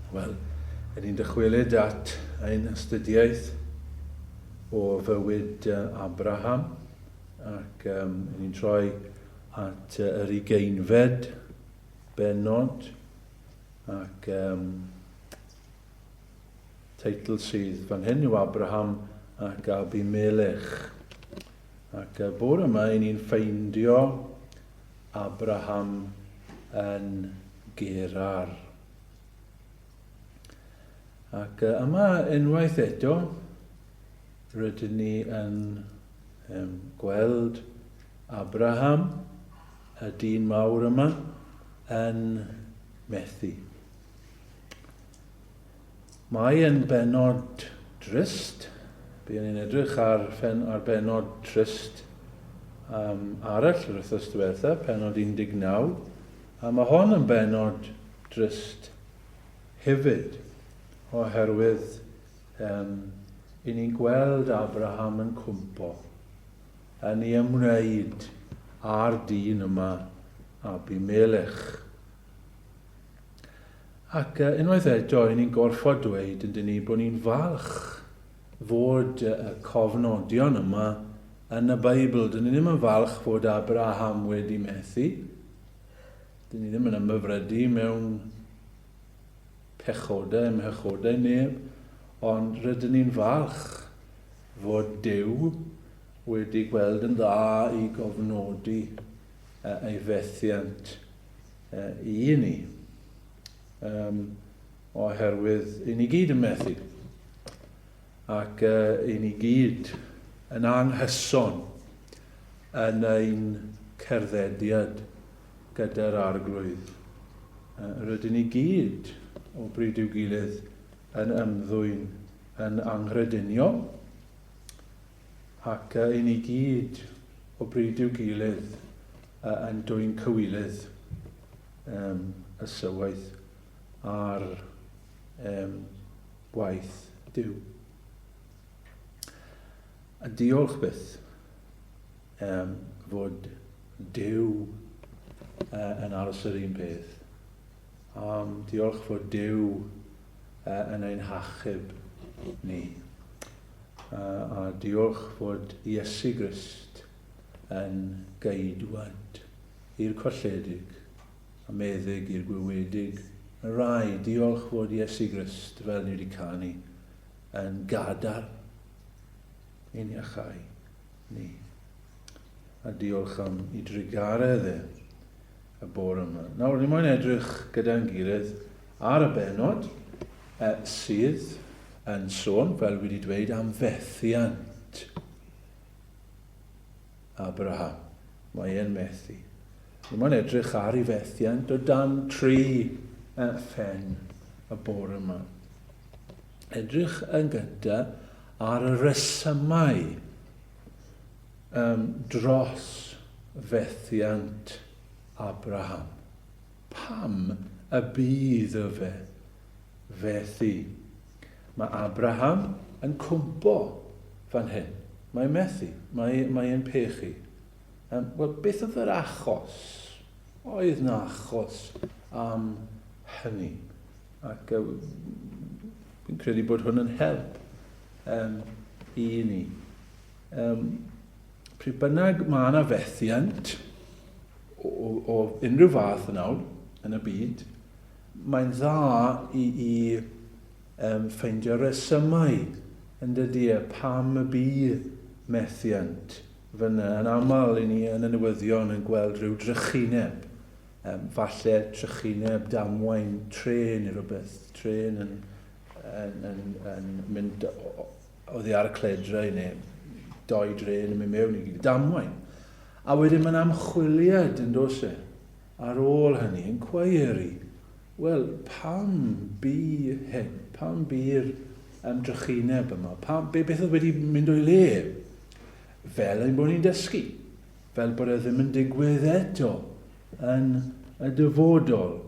Wel, ydyn ni'n dychwelyd at ein astudiaeth o fywyd Abraham ac um, ydyn ni'n troi at yr ugeinfed bennod ac um, teitl sydd fan hyn yw Abraham ac Abimelech. Ac y bore yma, i ni'n ffeindio Abraham yn Gerar. Ac yma unwaith eto, rydyn ni yn um, gweld Abraham, y dyn mawr yma, yn methu. Mae yn bennod drist. Buon ni'n edrych ar, ffen, ar bennod trist um, arall yr wythnos diwetha, pennod 19. A mae hon yn bennod drist hefyd, oherwydd um, i ni'n gweld Abraham yn cwmpo, yn ei ymwneud â'r dyn yma, Abimelech. Ac unwaith eto, i ni'n gorfod dweud yn dyn ni bod ni'n falch fod y cofnodion yma yn y Beibl. Dyn ni ddim yn falch fod Abraham wedi methu. Dyn ni ddim yn ymhyfrydu mewn pechodau, ymhechodau neb, ond rydyn ni'n falch fod Duw wedi gweld yn dda i gofnodi ei fethiant i ni. Um, oherwydd i ni gyd yn methu. Ac uh, i ni gyd yn anghyson yn ein cerddediad gyda'r arglwydd. Uh, rydyn ni gyd o bryd i'w gilydd yn ymddwyn yn anghrediniol ac uh, i ni gyd o bryd i'w gilydd uh, yn dwyn cywilydd um, y sywaith ar um, waith Duw. A diolch byth um, fod Duw uh, yn aros yr un peth. Um, diolch fod Duw uh, yn ein hachub ni. Uh, a diolch fod Iesu Grist yn geidwad i'r colledig a meddyg i'r gwywedig. Y rai, diolch fod Iesu Grist, fel ni wedi canu, yn gadarn i'n iachau ni. A diolch am i drugaredd e y bore yma. Nawr, ni moyn edrych gyda'n gilydd ar y benod e, sydd yn sôn, fel wedi dweud, am fethiant Abraham. Mae e'n methu. Ni moyn edrych ar ei fethiant o dan tri phen y bore yma. Edrych yn gyntaf ar y resymau um, dros fethiant Abraham. Pam y bydd y fe fethu? Mae Abraham yn cwmpo fan hyn. Mae'n methu. Mae, mae e'n pechu. Um, Wel, beth oedd yr achos? Oedd na achos am hynny? Ac uh, fi'n credu bod hwn yn help um, i ni. Um, pryd bynnag mae yna fethiant o, o, o unrhyw fath yn awr yn y byd, mae'n dda i, i um, ffeindio resymau yn dydy e pam y bu methiant fyna. Yn aml i ni yn y newyddion yn gweld rhyw drychineb, um, falle trychineb damwain trên neu rhywbeth, trên yn, yn, yn, yn mynd oddi ar y cledrau neu doi drên yn mynd mewn i gyd, damwain. A wedyn mae'n amchwiliad yn dos e, ar ôl hynny, inquiry. Wel, pam bu hyn? Pam bu'r ymdrychineb yma? Pam, be, beth oedd wedi mynd o'i le? Fel ein bod ni'n dysgu. Fel bod e ddim yn digwydd eto yn y dyfodol.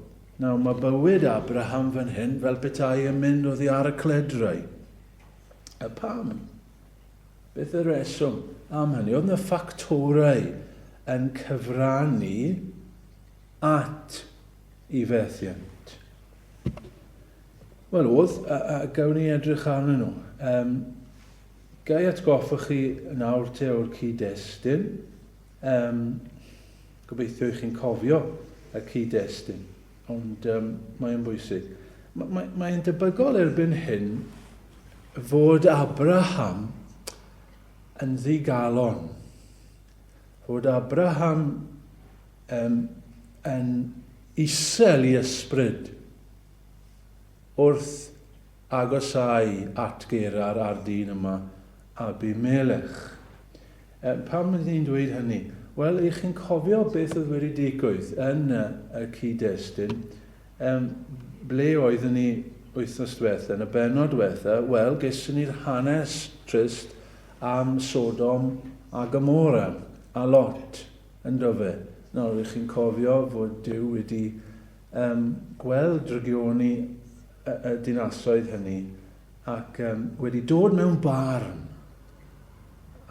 Nawr, mae bywyd Abraham fan hyn fel petai yn mynd oddi ar y cledrau. A pam? Beth y reswm am hynny? Oedd yna ffactorau yn cyfrannu at i fethiant? Wel, oedd, a, a gawn ni edrych arnyn nhw. Um, gai atgoffa chi nawr te o'r cyd-destun. Um, gobeithio i chi'n cofio y cyd-destun, ond um, mae'n bwysig. Mae'n mae, mae debygol erbyn hyn fod Abraham yn ddigalon. Fod Abraham um, yn isel i ysbryd wrth agosáu at Gerar a'r dyn yma, Abimelech. E, pam ydyn ni'n dweud hynny? Wel, ych chi'n cofio beth oedd wedi digwydd yn y, y cyd-destun. Um, ble oeddwn ni wythnos diwetha, yn y bennod diwetha? Wel, geson ni'r hanes trist am Sodom a Gomorra, a Lot, ynddo fe. Nawr, ych chi'n cofio fod Duw wedi um, gweld drygioni y, y dinasoedd hynny ac um, wedi dod mewn barn.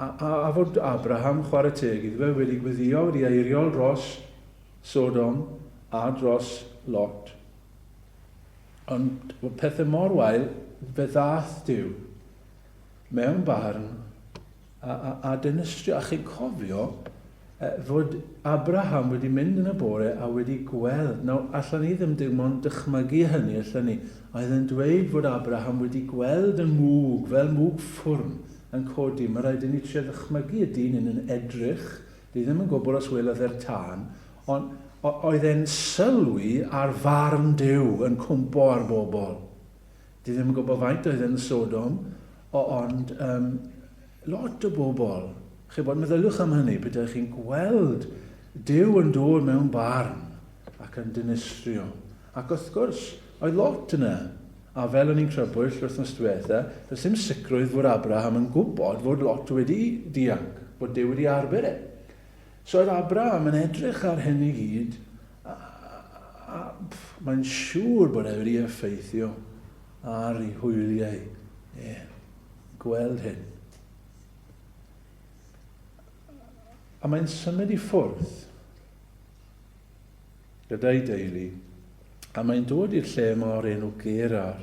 A, a, a fod Abraham, chwarae teg iddo fe, wedi gweddio, wedi eiriol dros Sodom a dros Lot. Ond pethau mor wael, fe ddath Duw mewn barn a, a, a dinistrio. A chi'n cofio eh, fod Abraham wedi mynd yn y bore a wedi gweld. Nawr, allan ni ddim dim ond dychmygu hynny, allan ni. Oedd yn dweud fod Abraham wedi gweld y mwg, fel mwg ffwrn, yn codi. Mae rhaid i ni trio ddychmygu y dyn yn yn edrych. Di ddim yn gwybod os welodd e'r tân, ond oedd e'n sylwi ar farn Duw yn cwmpo ar bobl. Dwi ddim yn gwybod faint oedd yn Sodom, ond um, lot o bobl. Chi bod, meddyliwch am hynny, bydde chi'n gweld Duw yn dod mewn barn ac yn dinistrio. Ac wrth gwrs, oedd lot yna. A fel o'n i'n crybwyll wythnos diwetha, does dim sicrwydd fod Abraham yn gwybod fod Lot wedi dianc, fod Duw wedi arbed e. So oedd Abraham yn edrych ar hyn i gyd, a, a, a mae'n siŵr bod e wedi effeithio ar ei hwyliau. E, gweld hyn. A mae'n symud i ffwrdd gyda'i deulu, a mae'n dod i'r lle yma o'r enw Gerar.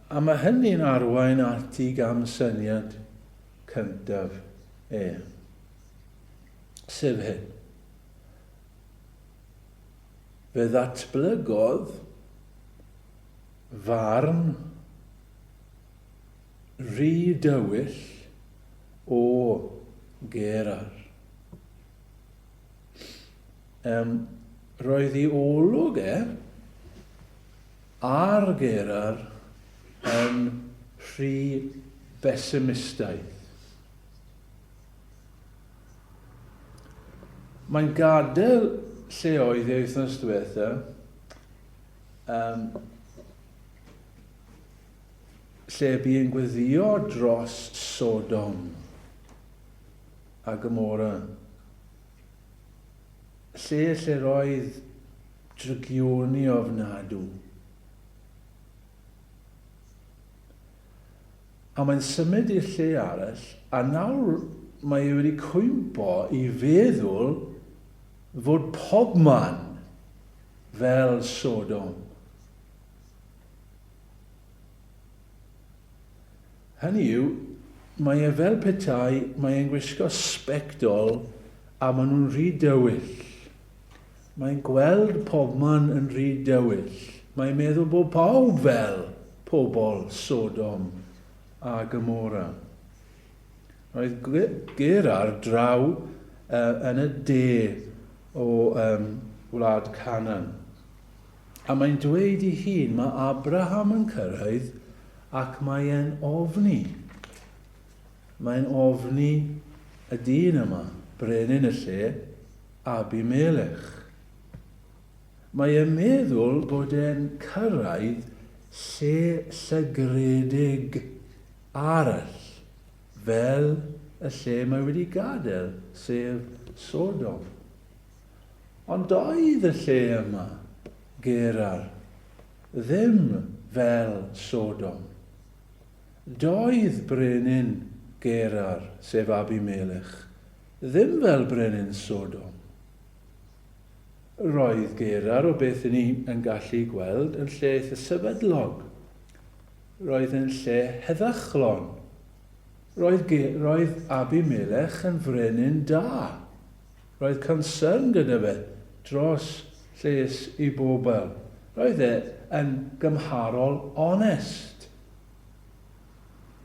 A mae hynny'n arwain at i gamsyniad cyntaf e, sef hyn. Fe ddatblygodd farn rhy dywyll o Gerar. Um, roedd ei olwg e ar Gerar yn rhy besimistaidd. Mae'n gadael lle oedd e wythnos diwetha, um, lle bu'n gweddio dros Sodom a Gomorra. Lle lle roedd drygioni ofnadw. A mae'n symud i'r lle arall, a nawr mae e wedi cwympo i feddwl fod pobman fel Sodom. Hynny yw, mae e fel petai, mae e'n gwisgo sbectol a maen nhw'n rhy dywyll. Mae'n gweld pobman yn rhy dywyll. Mae'n meddwl bod pawb fel pobl Sodom a Gomorra. Roedd Gerar draw uh, yn y de o um, wlad Canaan. A mae'n dweud i hun, mae Abraham yn cyrraedd ac mae e'n ofni. Mae'n ofni y dyn yma, brenin y lle, Abimelech. Mae e'n meddwl bod e'n cyrraedd lle llygredig arall, fel y lle mae wedi gadael, sef Sodom. Ond doedd y lle yma, Gerar, ddim fel Sodom. Doedd brenin Gerar, sef Abimelech, ddim fel brenin Sodom. Roedd Gerar, o beth i ni yn gallu gweld, yn lle eitha sefydlog. Roedd yn lle heddychlon. Roedd, roedd Abimelech yn frenin da. Roedd concern gyda fe dros lles i bobl. Roedd e yn gymharol onest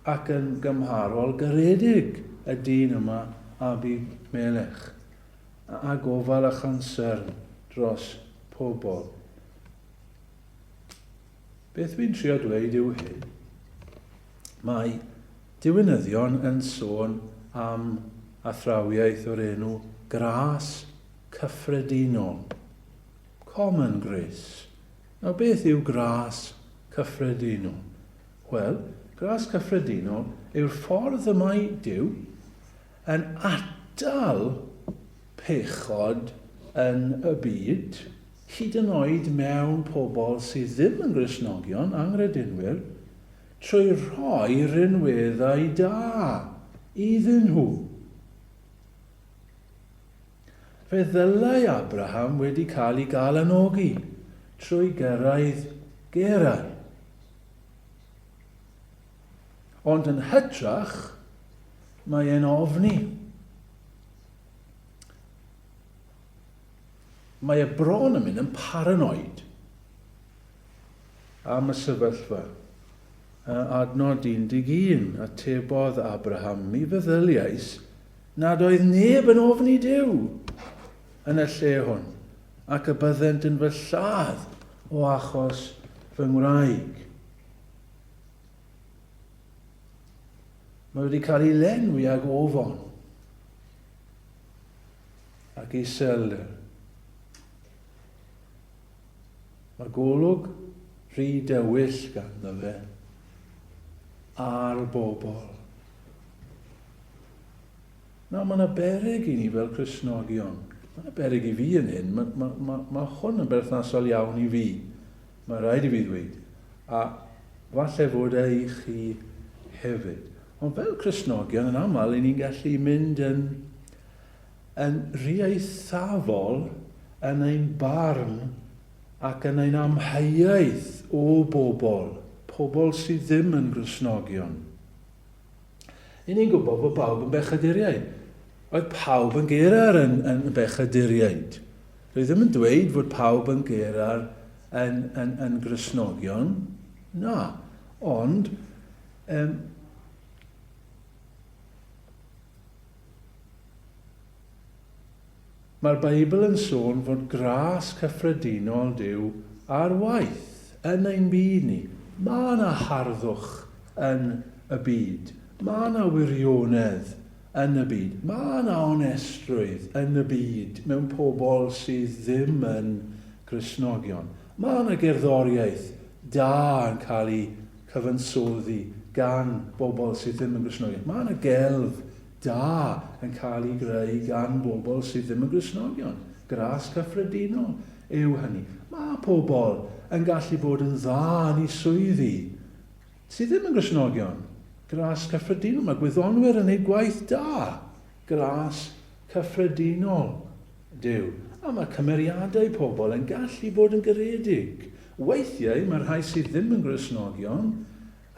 ac yn gymharol garedig, y dyn yma, Abimelech, a gofal a choncern dros pobl. Beth fi'n trio dweud yw hyn. Mae diwinyddion yn sôn am athrawiaeth o'r enw gras cyffredinol. Common grace. Nawr beth yw gras cyffredinol? Wel, gras cyffredinol yw'r ffordd y mae Duw yn atal pechod yn y byd, hyd yn oed mewn pobl sydd ddim yn Gristnogion, anghredinwyr, trwy rhoi rhinweddau da iddyn nhw. Fe ddylai Abraham wedi cael ei galanogi trwy gyrraedd Gerar. Ond yn hytrach, mae e'n ofni. Mae e bron yn mynd yn paranoid am y sefyllfa. Adnod 11, atebodd Abraham, mi feddyliais nad oedd neb yn ofni Duw yn y lle hwn, ac y byddent yn fy lladd o achos fy ngwraig. Mae wedi cael ei lenwi ag ofon ac iselder. Mae golwg rhy dywyll ganddo fe ar bobl. Nawr, mae yna beryg i ni fel Cristnogion. Mae yna beryg i fi yn hyn. Mae, mae, mae, mae hwn yn berthnasol iawn i fi. Mae rhaid i fi ddweud. A falle fod e i chi hefyd. Ond fel Cristnogion, yn aml, i ni'n gallu mynd yn, yn rhy eithafol yn ein barn ac yn ein amheuaeth o bobl, pobl sydd ddim yn Gristnogion. I ni'n gwybod bod pawb yn bechaduriaid. Oedd pawb yn Gerar yn, yn bechaduriaid. Dwi ddim yn dweud fod pawb yn Gerar yn, yn, yn Gristnogion. Na. Ond, um, Mae'r Beibl yn sôn fod gras cyffredinol Duw ar waith yn ein byd ni. Mae yna harddwch yn y byd. Mae yna wirionedd yn y byd. Mae yna onestrwydd yn y byd mewn pobl sydd ddim yn Gristnogion. Mae yna gerddoriaeth da yn cael ei cyfansoddi gan bobl sydd ddim yn Gristnogion. Mae yna gelf da yn cael ei greu gan bobl sydd ddim yn Gristnogion. Gras cyffredinol yw hynny. Mae pobl yn gallu bod yn dda yn eu swyddi sydd ddim yn Gristnogion. Gras cyffredinol. Mae gwyddonwyr yn eu gwaith da. Gras cyffredinol Duw. A mae cymeriadau pobl yn gallu bod yn garedig. Weithiau mae rhai sydd ddim yn Gristnogion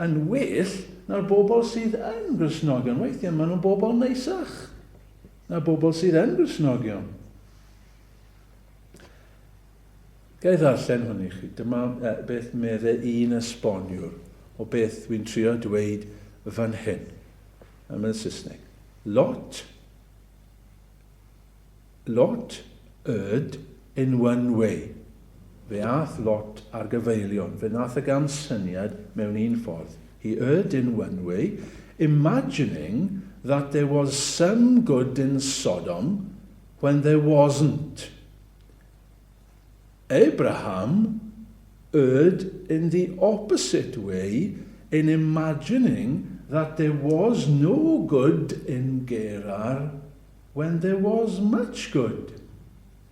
yn well na'r bobl sydd yn Gristnogion. Weithiau maen nhw'n bobl neisach na'r bobl sydd yn Gristnogion. Ga i ddarllen hwn i chi. Dyma beth medde un esboniwr o beth dwi'n trio dweud fan hyn. Yn Saesneg. Lot Lot erred in one way. Fe ath Lot ar gyfeilion. Fe nath e gamsyniad mewn un ffordd. He erred in one way, imagining that there was some good in Sodom when there wasn't. Abraham erred in the opposite way in imagining that there was no good in Gerar when there was much good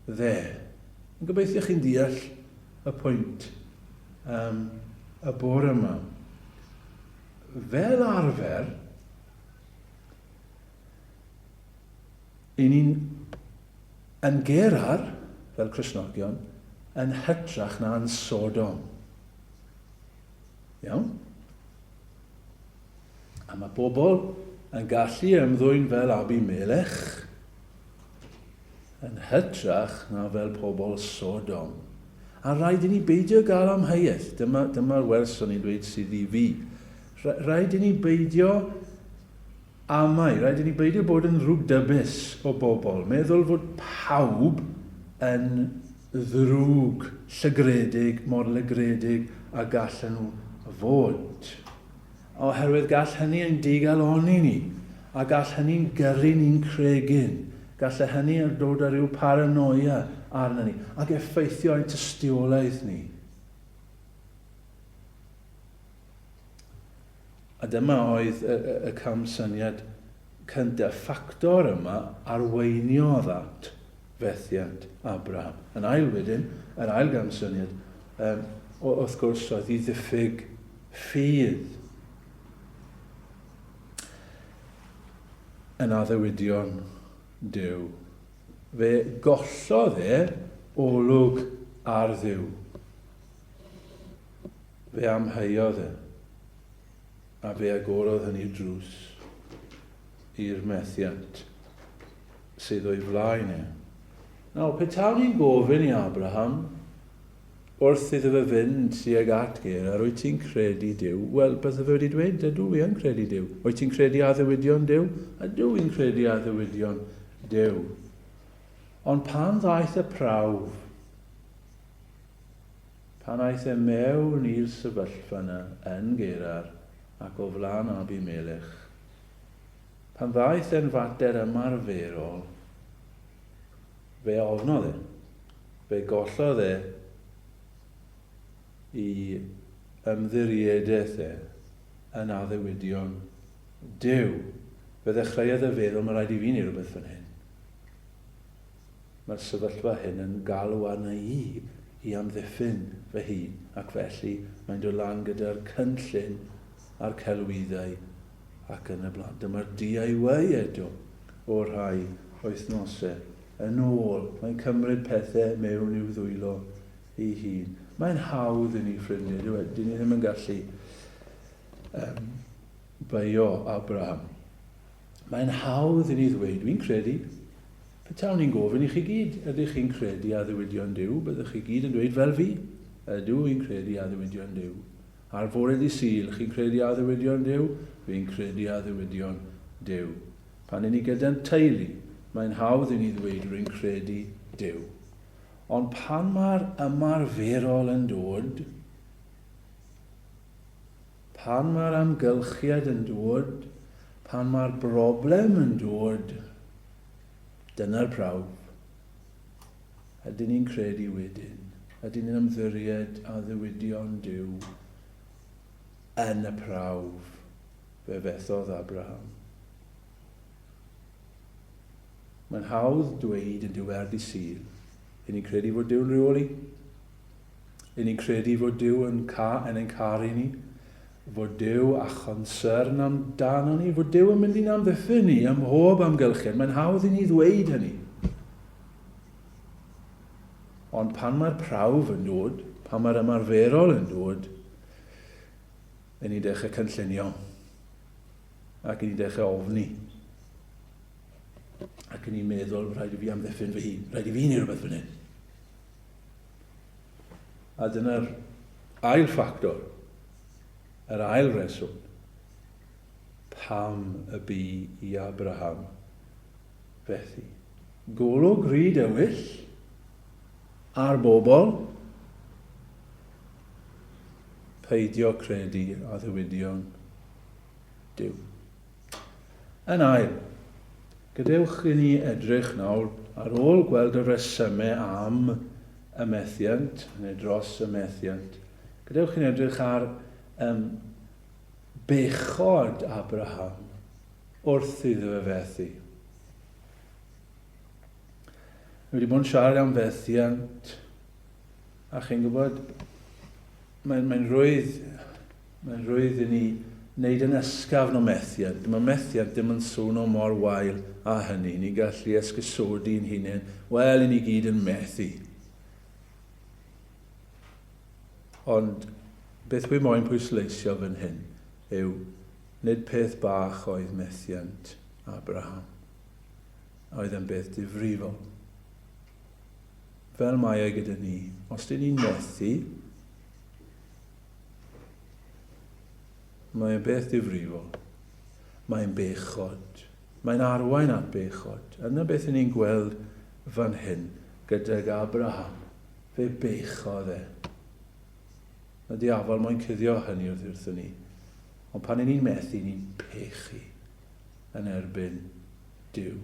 there. Yn gobeithio chi'n deall y pwynt um, y bore yma. Fel arfer, i ni'n yn Gerar, fel Cristnogion, yn hytrach na yn Sodom. Iawn? A mae bobl yn gallu ymddwyn fel Abimelech yn hytrach na fel pobl Sodom. A rhaid i ni beidio gael amheuaeth. Dyma, dyma'r wers o'n i'n dweud sydd i fi. Rhaid i ni beidio amau, rhaid i ni beidio bod yn ddrwgdybus o bobl, meddwl fod pawb yn ddrwg, llygredig, mor lygredig a gallen nhw fod. Oherwydd gall hynny ein digalonni ni, a gall hynny'n gyrru ni'n cregyn. Gall hynny dod â rhyw paranoia arno ni, ac effeithio ein tystiolaeth ni. A dyma oedd y, y, y camsyniad cyntaf. Ffactor yma arweiniodd at fethiant Abraham. Yn ail wedyn, yr ail gamsyniad, um, wrth gwrs, oedd i ddiffyg ffydd yn addewidion Duw. Fe gollodd e olwg ar Dduw. Fe amheuodd e, a fe agorodd hynny drws i'r methiant sydd o'i flaen e. Nawr, petawn i'n gofyn i Abraham, Wrth iddo fe fynd tuag at Gerar, Wyt ti'n credu Duw? Wel, bydde fe wedi dweud, Ydw, fi yn credu Duw. Wyt ti'n credu addewidion Duw? Ydw, fi'n credu addewidion Duw. Ond pan ddaeth y prawf, pan aeth e mewn i'r sefyllfa yna yn Gerar ac o flaen Abimelech, pan ddaeth e'n fater ymarferol, fe ofnodd e. Fe gollodd e i ymddiriedaeth e yn addewidion Duw. Fe ddechreuodd e feddwl, mae rhaid i fi wneud rhywbeth fan hyn. Mae'r sefyllfa hyn yn galw arna i i amddiffyn fy hun, ac felly mae'n dod lan gyda'r cynllun a'r celwyddau ac yn y blaen. Dyma'r DIY eto o rhai wythnosau yn ôl. Mae'n cymryd pethau mewn i'w ddwylo ei hun. Mae'n hawdd i ni, ffrindiau, dyw e? Dyn ni ddim yn gallu um, beio Abraham. Mae'n hawdd i ni ddweud, dwi'n credu, petawn ni'n gofyn i chi gyd, ydych chi'n credu addewidion Duw? Byddwch chi gyd yn dweud fel fi, ydw i'n credu addewidion Duw. Ar fore di Sul, chi'n credu addewidion Duw? Fi'n credu addewidion Duw. Pan 'yn ni gyda'n teulu, mae'n hawdd i ni ddweud rwy'n credu Duw. Ond pan mae'r ymarferol yn dod, pan mae'r amgylchiad yn dod, pan mae'r broblem yn dod, dyna'r prawf. Ydyn ni'n credu wedyn? Ydyn ni'n ymddiried addewidion Duw yn y prawf? Fe fethodd Abraham. Mae'n hawdd dweud yn dyw ar dy Sul. Yn ni'n credu fod Duw'n rheoli. Yn ni'n credu fod Duw yn, ca, yn ein caru ni. Fod Duw a chonsern amdano ni. Fod Duw yn mynd i'n amddiffyn ni ym mhob amgylchiad. Mae'n hawdd i ni ddweud hynny. Ond pan mae'r prawf yn dod, pan mae'r ymarferol yn dod, Yn ni'n dechrau cynllunio. Ac yn ni'n dechrau ofni. Ac yn ni'n meddwl, rhaid i fi amddiffyn fy hun. Rhaid i fi wneud rhywbeth fan hyn. A dyna'r ail ffactor, yr ail reswm, pam y bu i Abraham fethu. Golwg rhy dywyll ar bobl Peidio credu addewidion Duw. Yn ail, gadewch i ni edrych nawr ar ôl gweld y rhesymau am y methiant, neu dros y methiant. Gadewch i ni edrych ar um, bechod Abraham wrth iddo fe fethu. Ni wedi bod yn siarad am fethiant, a chi'n gwybod, Mae'n mae rhwydd, mae'n rhwydd i ni wneud yn ysgafn o methiant. Mae methiant ddim yn swnio mor wael â hynny. Ni'n gallu esgusodi'n hunain, wel, i ni gyd yn methu. Ond beth wi moyn pwysleisio fan hyn yw nid peth bach oedd methiant Abraham. Oedd yn beth difrifol. Fel mae e gyda ni, os dyn ni'n methu, mae'n beth difrifol. Mae'n bechod. Mae'n arwain at bechod. Yna beth ni'n gweld fan hyn gydag Abraham. Fe bechodd e. Mae diafol moyn cuddio hynny wrth wrthyn ni. Ond pan ni'n methu, ni'n pechu yn erbyn Duw.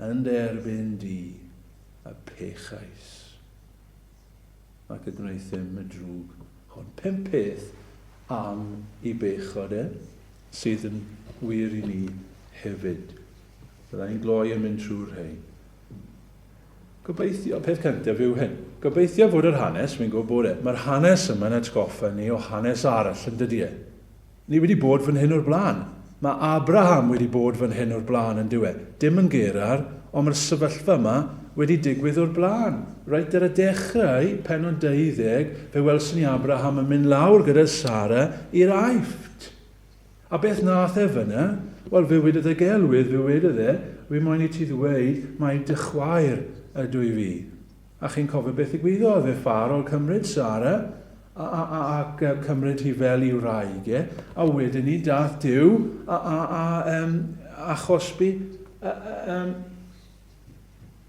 Yn dy erbyn di y pechais, ac y gwneuthum y drwg hwn. Pump peth am i bechod e, sydd yn wir i ni hefyd. Bydda i'n gloi yn mynd trwy'r rhain. Gobeithio, peth cyntaf yw hyn. Gobeithio fod yr hanes, fi'n gwybod bod e, mae'r hanes yma'n atgoffa ni o hanes arall yn dydy e. Ni wedi bod fan hyn o'r blaen. Mae Abraham wedi bod fan hyn o'r blaen yn dyw e? Dim yn Gerar, ond mae'r sefyllfa yma wedi digwydd o'r blaen. Reit ar y dechrau, pennod 20, fe welson ni Abraham yn mynd lawr gyda Sara i'r Aifft. A beth nath e fyna? Wel, fe wedodd e gelwydd, fe wedodd e, wi moyn i ti ddweud mai dy chwaer ydw i fi. A chi'n cofio beth ddigwyddodd? Fe Pharaoh cymryd Sara a, a, a, ac cymryd hi fel i'w wraig e, a wedyn ni dath Duw a, a, a, um, a chosbi um,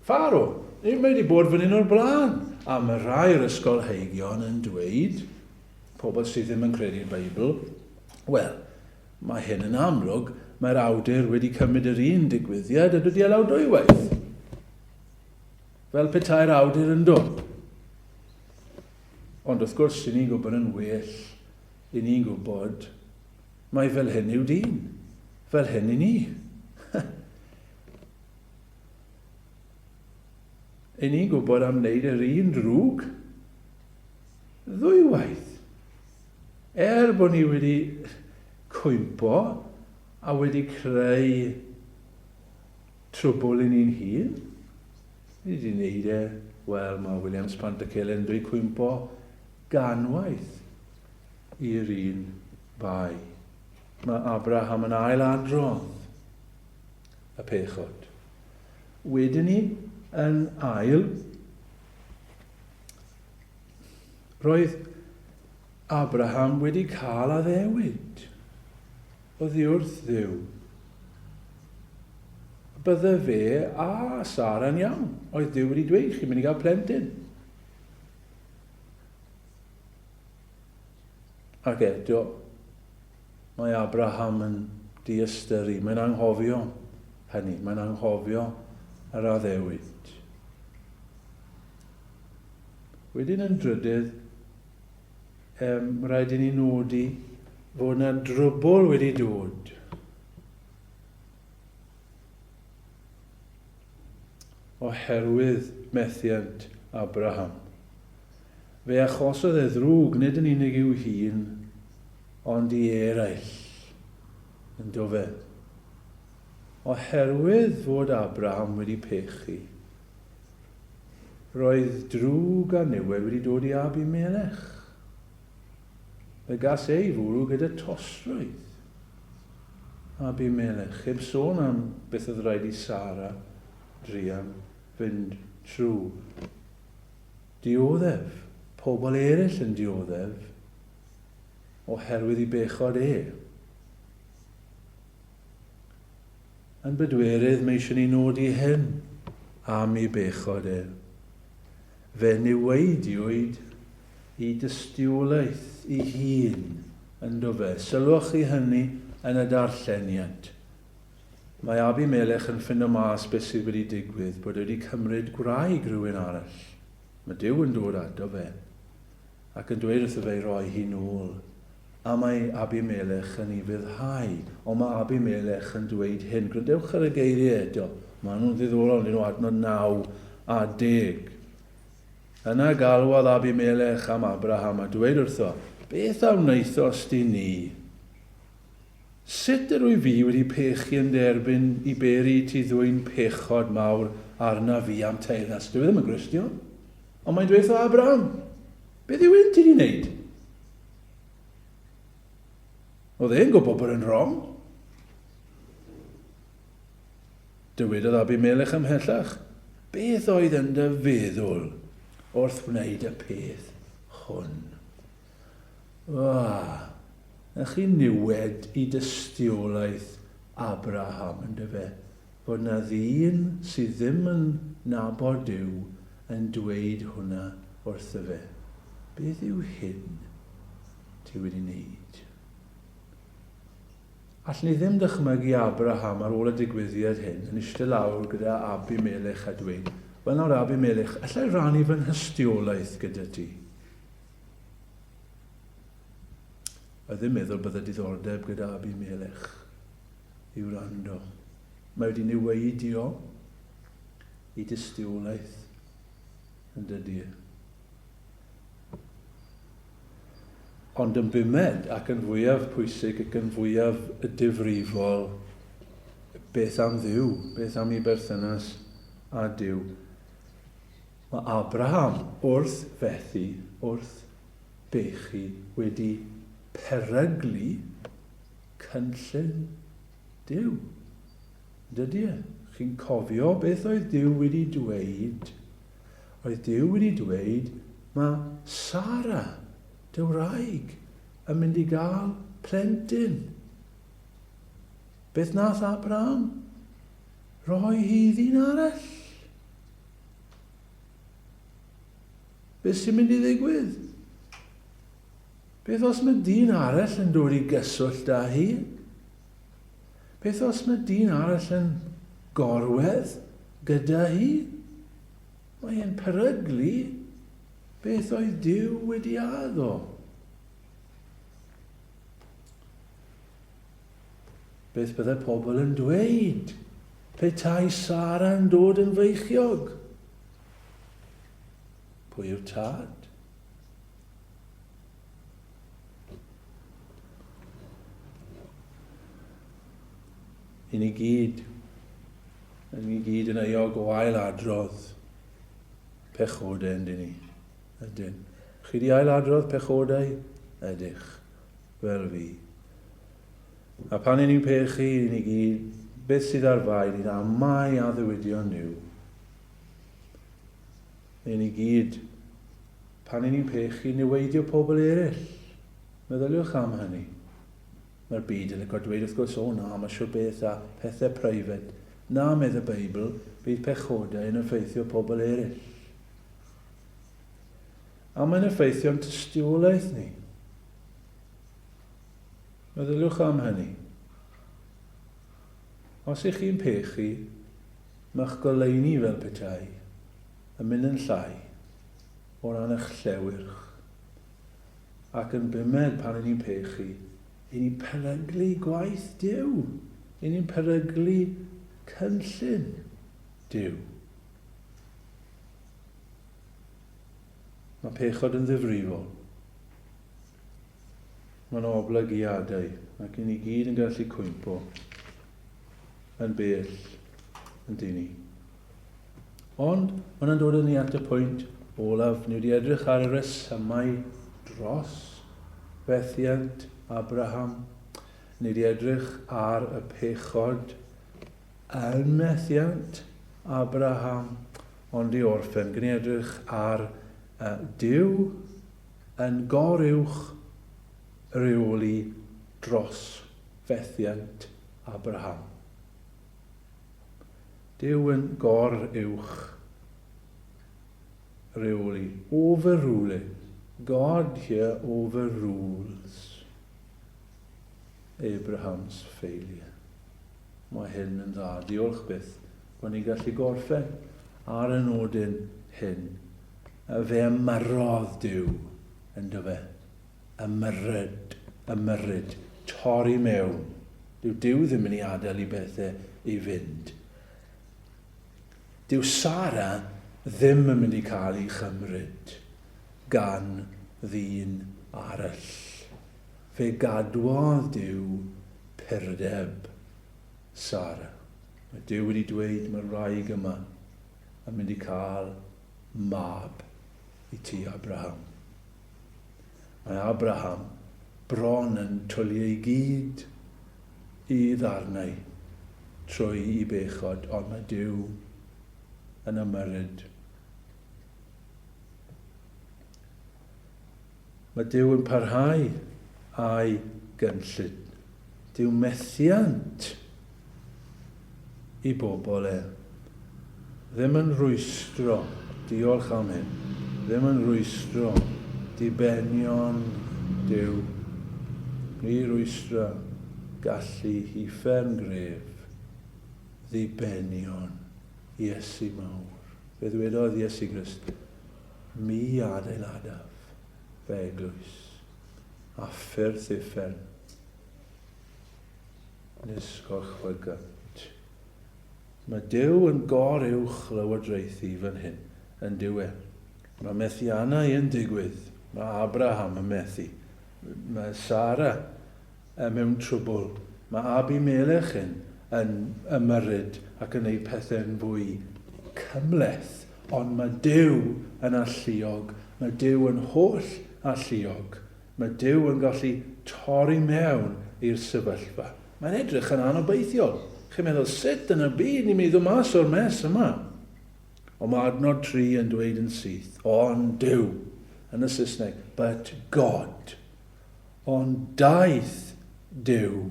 Pharaoh. Mae wedi bod fan hyn o'r blaen. A mae rhai o'r ysgolheigion yn dweud, pobl sydd ddim yn credu'r Beibl, wel, mae hyn yn amlwg, mae'r awdur wedi cymryd yr un digwyddiad a dod i alaw dwywaith. Fel petai'r awdur yn dod. Ond wrth gwrs, i ni'n gwybod yn well, i ni'n gwybod mai fel hyn yw dyn, fel hyn i ni. I ni'n gwybod am wneud yr un drwg ddwywaith. Er bod ni wedi cwympo a wedi creu Trwbwl i ni'n hun. Ni wedi wneud e, wel, mae Williams Pantycelyn wedi cwympo ganwaith i'r un bai. Mae Abraham yn ail adrodd y pechod. Wedyn ni, yn ail, roedd Abraham wedi cael addewid. Oddi wrth Dduw. Bydde fe a Sara yn iawn. Oedd Duw wedi dweud, chi'n mynd i gael plentyn. Ac eto, mae Abraham yn diystyru, mae'n anghofio hynny, mae'n anghofio yr addewid. Wedyn yn drydydd, Yym, rhaid i ni nodi fod yna drwbl wedi dod. Oherwydd methiant Abraham. Fe achosodd e ddrwg nid yn unig i'w hun, ond i eraill. Ynddo fe. Oherwydd fod Abraham wedi pechu, Roedd drwg a niwed wedi dod i Abimelech. Fe gas ei fwrw gyda tostrwydd. Abimelech, heb sôn am beth oedd rhaid i Sara druan fynd trwy. Dioddef, pobl eraill yn dioddef oherwydd i bechod e. Yn bedwerydd, mae eisiau ni nodi hyn am ei bechod e. Fe niweidiwyd i dystiolaeth i hun, ynddo fe. Sylwch chi hynny yn y darlleniad. Mae Abimelech yn ffindo mas beth sydd wedi digwydd, bod e wedi cymryd gwraig rhywun arall. Mae Duw yn dod ato fe. Ac yn dweud wrtho fe i roi hi nôl. A mae Abimelech yn ufuddhau. Ond mae Abimelech yn dweud hyn. Gwrandewch ar y geiriau eto. Maen nhw'n ddiddorol, dyn nhw adnod 9 a 10. Yna galwodd Abimelech am Abraham a dweud wrtho, Beth a wnaethost i ni? Sut yr wyf fi wedi pechu yn dy erbyn i beri i ti ddwyn pechod mawr arnaf fi a'm teyrnas? Dyw e ddim yn Gristion. Ond mae'n dweud wrtho Abraham, beth yw hyn ti wedi wneud? Oedd e'n gwybod bod e'n wrong. Dywedodd Abimelech ymhellach, Beth oedd yn dy feddwl wrth wneud y peth hwn? Ah, na chi niwed i dystiolaeth Abraham, yndyfe? Fod na ddyn sydd ddim yn nabod Duw yn dweud hwnna wrtho fe. Beth yw hyn ti wedi wneud? Allwn ni ddim dychmygu Abraham ar ôl y digwyddiad hyn yn eistedd lawr gyda Abimelech a dweud, Wel nawr Abimelech, alla i rannu fy nhystiolaeth gyda ti? A ddim meddwl bydde diddordeb gyda Abimelech i wrando. Mae wedi niweidio i dystiolaeth yn dydy. E? Ond yn bumed, ac yn fwyaf pwysig ac yn fwyaf difrifol, beth am Dduw? Beth am ei berthynas â Duw? Mae Abraham wrth fethu, wrth bechu, wedi peryglu cynllun Duw. Dydy e? Chi'n cofio beth oedd Duw wedi dweud? Oedd Duw wedi dweud, mae Sara, dy wraig, yn mynd i gael plentyn. Beth nath Abraham? Rhoi hi i ddyn arall. Beth sy'n mynd i ddigwydd? Beth os mae dyn arall yn dod i gyswllt â hi? Beth os mae dyn arall yn gorwedd gyda hi? Mae e'n peryglu beth oedd Duw wedi addo. Beth bydde pobl yn dweud petai Sara yn dod yn feichiog? Pwy yw'r tad? I ni gyd, i ni gyd yn euog o ail adrodd pechodau yn dyn ni. Ydyn. Chi di ail adrodd pechodau? Ydych. Fel fi. A pan i ni'n pechu, i ni gyd, beth sydd ar fai, ni'n amau addewidion Nuw. I ni gyd, pan i ni'n pechu, niweidio pobl eraill. Meddyliwch am hynny. Mae'r byd yn licio dweud wrth gwrs, o na, mae siwr beth a pethau private. Na, medd y Beibl, bydd pechodau yn effeithio pobl eraill. A mae'n effeithio'n tystiolaeth ni. Meddyliwch am hynny. Os ych chi'n pechu, mae'ch goleuni fel petai yn mynd yn llai o ran eich llewyrch. Ac yn bumed, pan 'y ni'n pechu, 'y ni'n peryglu gwaith Duw. 'Y ni'n peryglu cynllun Duw. Mae pechod yn ddifrifol. Mae yna oblygiadau, ac 'y ni gyd yn gallu cwympo yn bell yn dyn ni. Ond, mae hwnna'n dod â ni at y pwynt olaf. Ni wedi edrych ar y resymau dros fethiant Abraham. Ni wedi edrych ar y pechod yn methiant Abraham. Ond i orffen, gwni edrych ar uh, Duw yn goruwch reoli dros fethiant Abraham. Duw yn gor-uwch reoli, overruling. God here overrules Abraham's failure. Mae hyn yn dda, diolch byth, bod ni'n gallu gorffen ar y nodyn hyn. Fe ymyrrodd Duw, ynddo fe. Ymyrryd, ymyrryd, torri mewn. Dyw Duw ddim yn ei adael i bethau i fynd. Dyw Sara ddim yn mynd i cael ei chymryd gan ddyn arall. Fe gadwodd Duw purdeb Sara. Mae Duw wedi dweud mae'r wraig yma yn mynd i cael mab i ti, Abraham. Mae Abraham bron yn twlu ei gyd i ddarnau trwy i bechod, ond mae Duw yn ymyrryd. Mae Duw yn parhau â'i gynllun. Dyw methiant i bobl e ddim yn rwystro, diolch am hyn, ddim yn rwystro dibenion Duw. Ni rwystra gallu uffern gref ddibenion Iesu mawr. Fe ddwedodd Iesu Grist, Mi adeiladaf fy eglwys, a ffyrdd uffern nis gorchfygant. Mae Duw yn gor-uwch lywodraethu fan hyn, yn dyw e? Mae methiannau yn digwydd. Mae Abraham yn methu. Mae Sara mewn trwbl. Mae Abimelech yn yn ymyrryd ac yn gwneud pethau'n fwy cymhleth. Ond mae Duw yn alluog. Mae Duw yn holl alluog. Mae Duw yn gallu torri mewn i'r sefyllfa. Mae'n edrych yn anobeithiol. Chi'n meddwl, sut yn y byd ni'n mynd i ddod mas o'r mess yma? Ond mae adnod 3 yn dweud yn syth, ond Duw, yn y Saesneg, but God. Ond daeth Duw.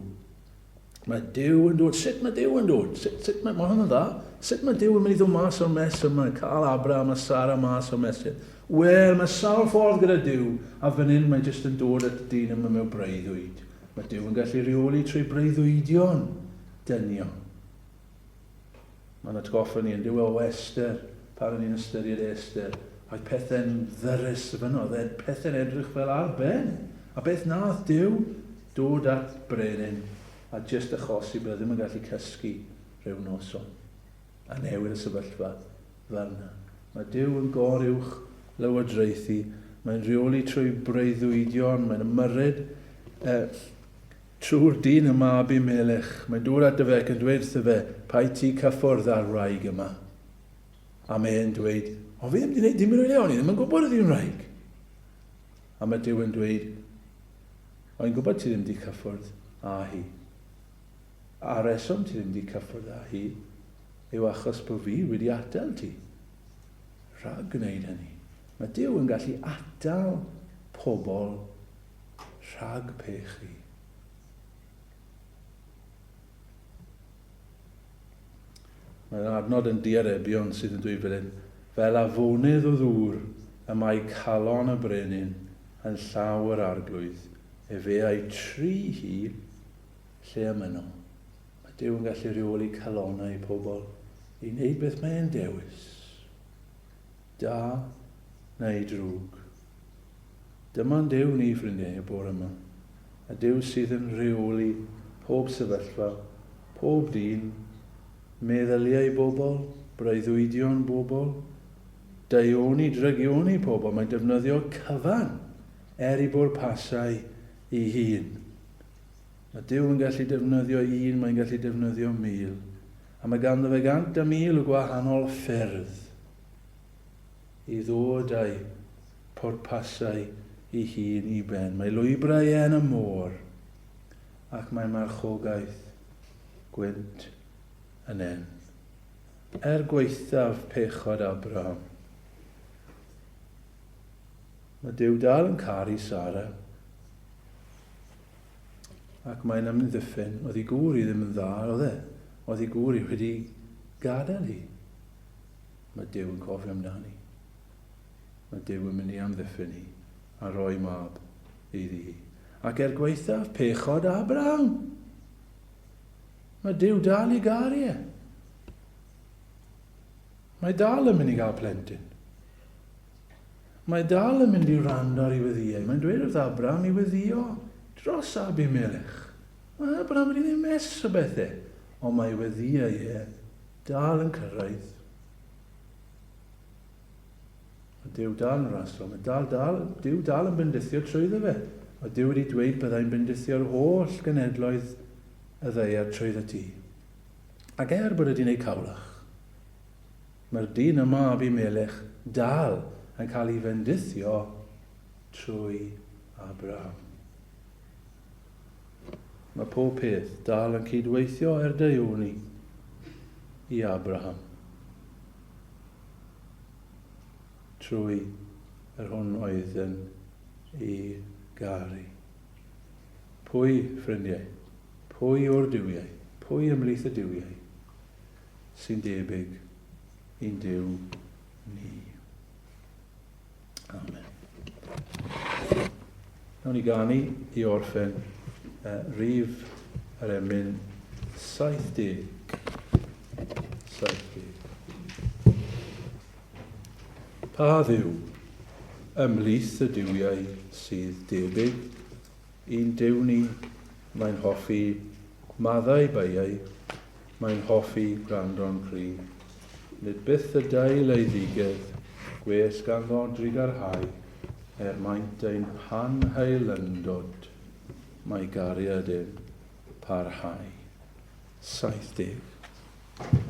Mae Duw yn dod. Sut mae Duw yn dod? Sut, sut mae, mae hwn yn dda. Sut mae Duw yn mynd i ddod mas o'r mess yma, cael Abraham a Sara mas o'r mess hyn? Wel, mae sawl ffordd gyda Duw, a fan hyn mae jyst yn dod at y dyn yma mewn breuddwyd. Mae Duw yn gallu rheoli trwy breuddwydion dynion. Mae'n atgoffa ni yn dyw e o Esther, pan o'n i'n ystyried Esther, oedd pethau'n ddyrys fyno, oedd pethau'n edrych fel ar ben. A beth nath Duw? Dod at brenin a jyst achosi bod e ddim yn gallu cysgu rhyw noson. A newid y sefyllfa fel yna. Mae Duw yn gor-uwch lywodraethu, mae'n rheoli trwy breuddwydion, mae'n ymyrryd eh, Trwy'r dyn yma, Abimelech, mae'n dod ato fe ac yn dweud wrtho fe, Paid ti cyffwrdd â'r wraig yma. A mae e'n dweud, O, fi ddim wedi gwneud dim yn o'i o'n i ddim yn gwybod oedd hi'n wraig. A mae Duw yn dweud, O, i'n gwybod ti ddim wedi cyffwrdd â hi. A reswm ti ddim wedi cyffwrdd â hi yw achos bod fi wedi atal ti rhag gwneud hynny. Mae Duw yn gallu atal pobl rhag pechu. Mae'r adnod yn diarebion sydd yn dweud fel hyn, fel afonydd o ddŵr y mae calon y brenin yn llaw yr arglwydd, efe a'i try hi lle y mynno. Mae Duw yn gallu rheoli calonnau pobl i wneud beth mae'n dewis, da neu drwg. Dyma'n Duw ni, ffrindiau, y bore yma. Y Duw sydd yn rheoli pob sefyllfa, pob dyn, meddyliau bobl, breuddwydion bobl, daioni, drygioni pobl. Mae'n defnyddio cyfan er i bwrpasau ei hun. Mae Duw yn gallu defnyddio un, mae'n gallu defnyddio 1,000. A mae ganddo fe 101 o gwahanol ffyrdd i ddod â'i pwrpasau ei hun i ben. Mae lwybrau e yn y môr, ac mae marchogaeth gwynt yn en. Er gwaethaf pechod Abraham, mae Duw dal yn caru Sara, ac mae'n amddiffyn. Oedd ei gŵr i ddim yn dda, oedd e? Oedd ei gŵr i wedi gadael hi. Mae Duw yn cofio amdani. Mae Duw yn mynd i amddiffyn hi a rhoi mab iddi hi. Ac er gwaethaf pechod Abraham, mae Duw dal i garu e. Mae dal yn mynd i gael plentyn. Mae dal yn mynd i wrando ar ei weddïau. Mae'n dweud wrth Abraham i weddio dros Abimelech. Mae Abraham wedi gwneud mess o bethau, ond mae weddïau e dal yn cyrraedd. Mae Duw dal yn raslo. Mae dal, dal, Duw dal yn bendithio trwyddo fe. Mae Duw wedi dweud byddai'n bendithio'r holl genedloedd y ddaear trwyddo ti. Ac er bod wedi gwneud cawlach, mae'r dyn yma, Abimelech, dal yn cael ei fendithio trwy Abraham. Mae pob peth dal yn cydweithio er daioni i Abraham. Trwy yr hwn oedd yn ei garu. Pwy, ffrindiau, pwy o'r duwiau, pwy ymhlith y duwiau sy'n debyg i'n Duw ni? Amen. Nawn ni ganu i orffen uh, rif yr emyn 70. 70. Pa ddiw ymhlith y duwiau sydd debyg i'n Duw ni, mae'n hoffi maddau beiau, Mae'n hoffi gwrando'n cry. Nid byth y dail ei ddigedd, gwell ganddo drugarhau, er maint ein hanheilyndod, mae gariad yn parhau. 70.